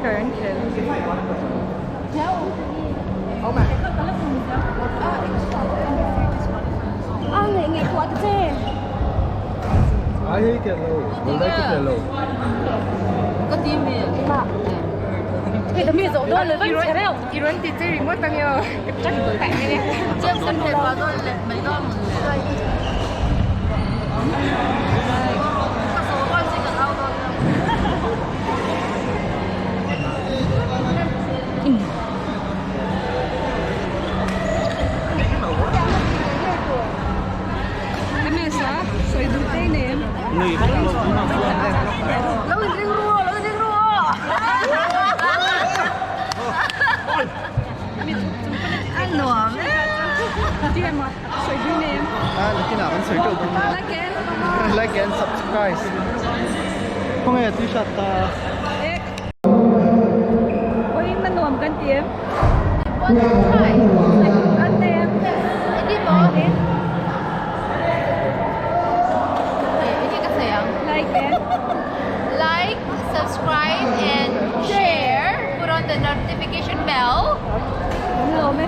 Soccer an khel. Like and subscribe. Khawnge t-shirt ta. Vawiin na nuam kan ti em? An nei em? Like and Like, subscribe and share. Put on the notification bell. Kan lawm e.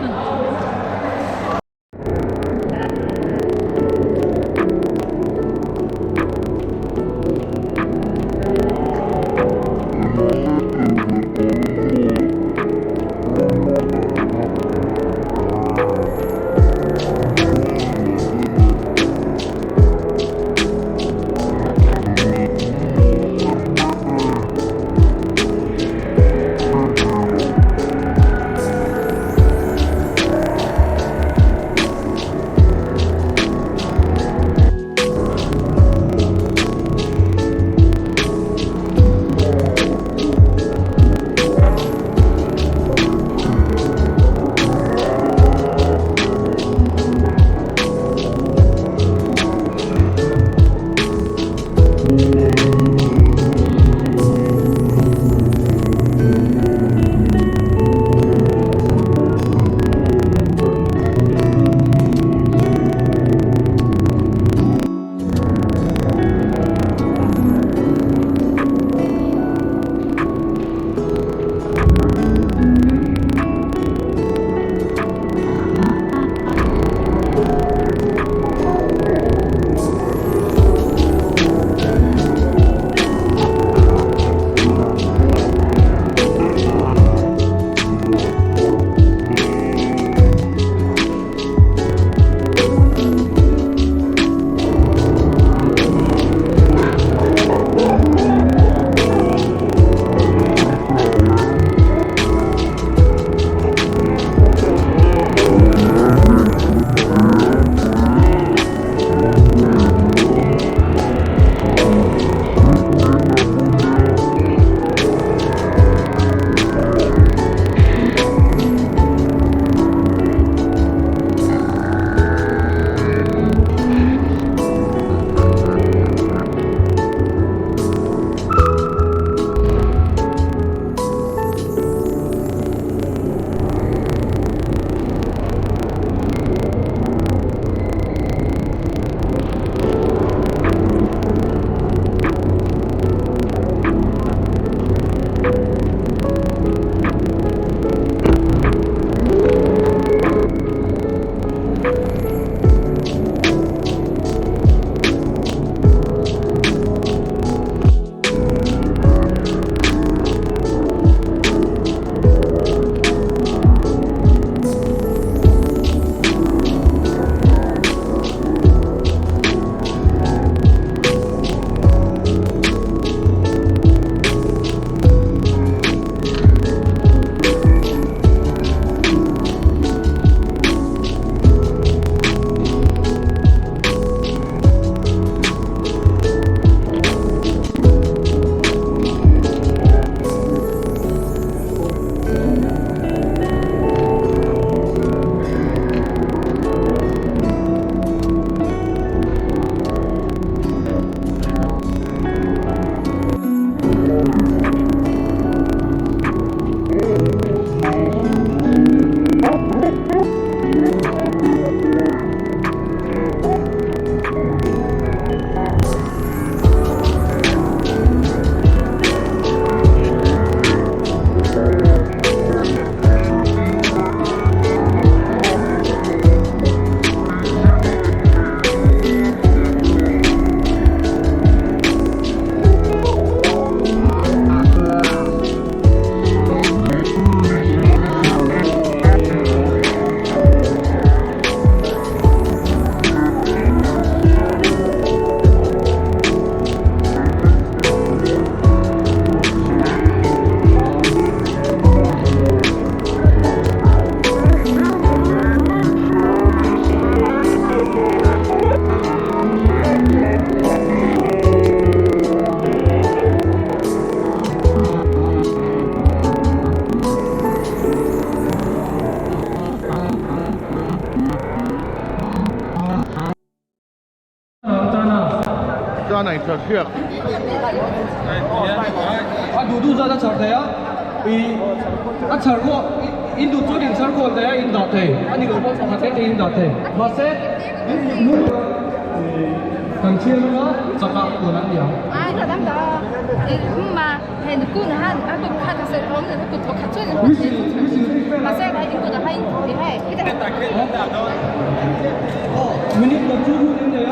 Chuan a inchhar chhiak. A duh duh zat a chhar thei a, i a chhar khaw in duh chuan in chhar khawl thei a in dah thei a ni lo pawh pakhat te te in dah thei mahse in hnung kan thian anga chakah kuan an ni ang. Minute khat chu hun in nei a.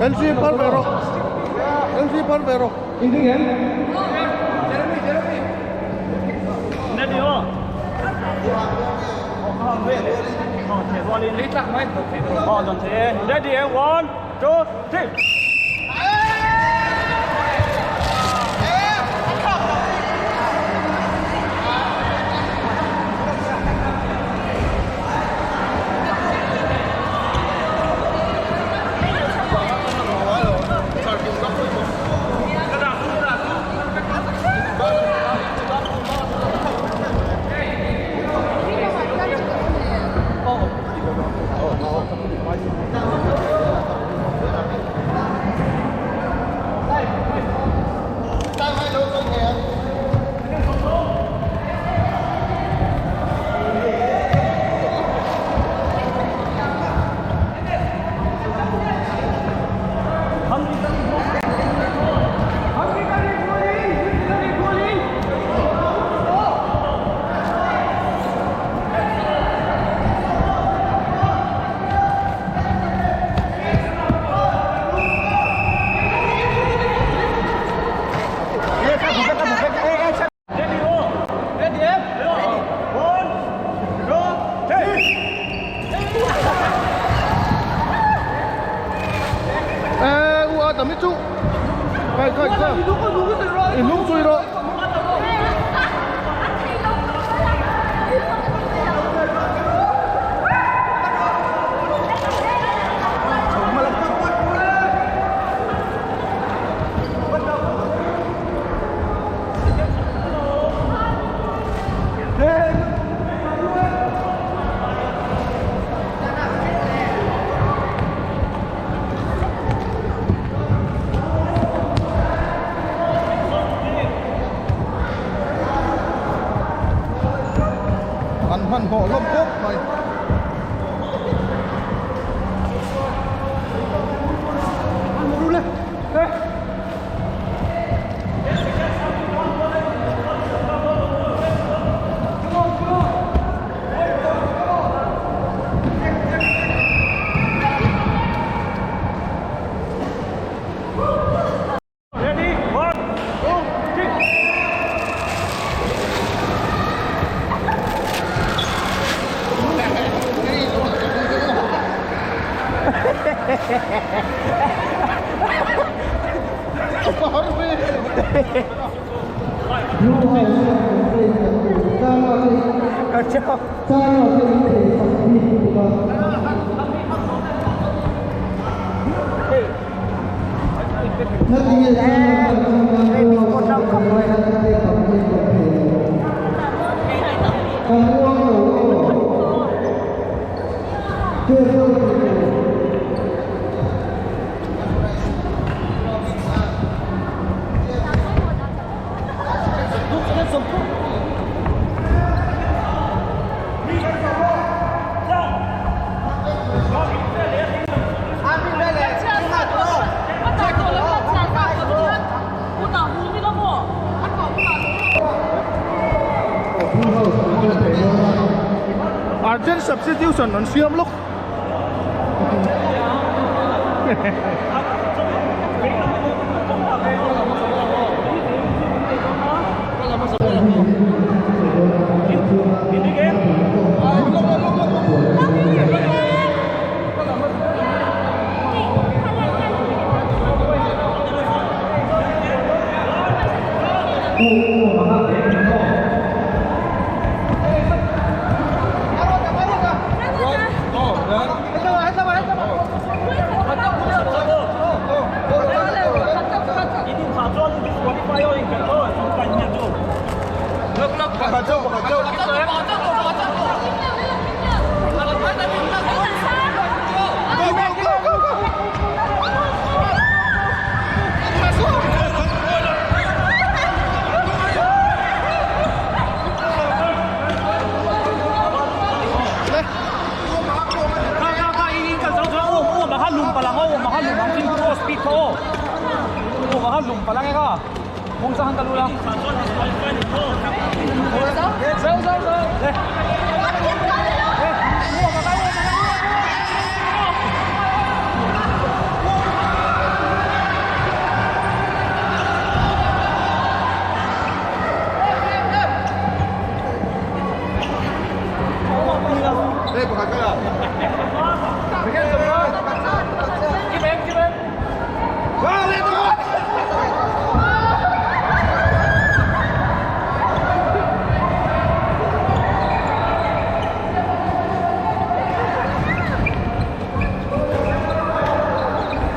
NC phar ve rawh NC phar ve rawh. In ding em? Ready and 1, 2, 3. Ê, u a tầm chú. Coi coi coi. In lung chui rawh. An hmanhmawh hlawm khawp mai. Ready? 1, 2, 3. Urgent substitution an siam lawk.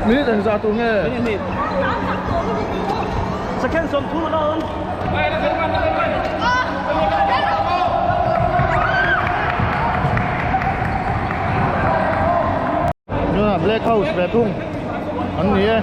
Minute engzah tur nge? Second 30 na awm. Tunah Black House ve thung an ni e.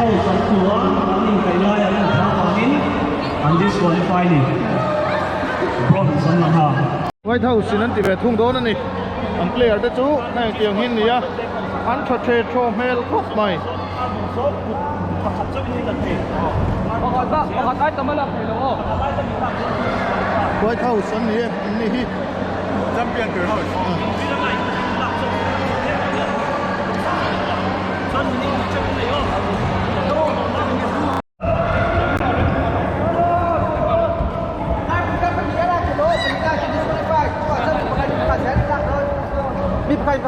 House an tlu a, an inkaih lai an inthla avangin an disqualify ni. Bronze an la nghal. White House in an ti ve thung dawn a ni. An player te chu na engtiang hi an ni a, an tha the thaw hmel khawp mai. White House an ni e, an ni hi. Champion tur house.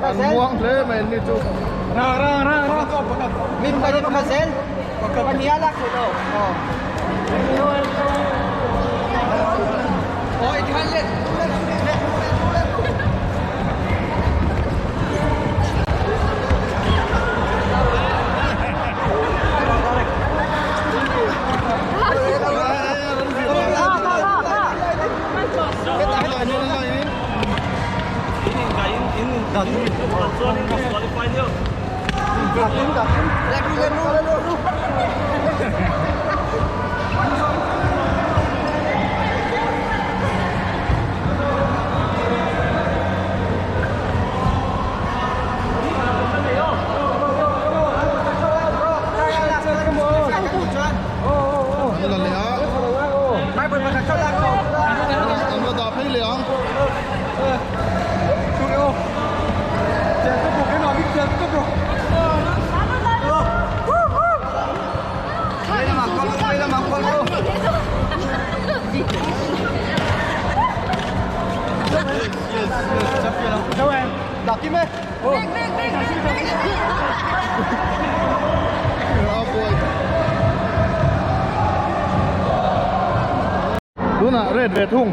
An muang hle mai an ni chu. An la leh a, an la dah phei leh ang. Tunah red ve thung.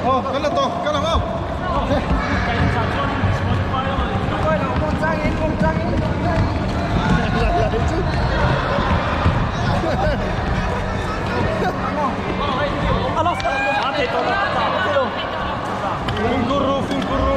Oh, kan la tawh, kan ang aw. Fimkhur ru, fimkhur ru.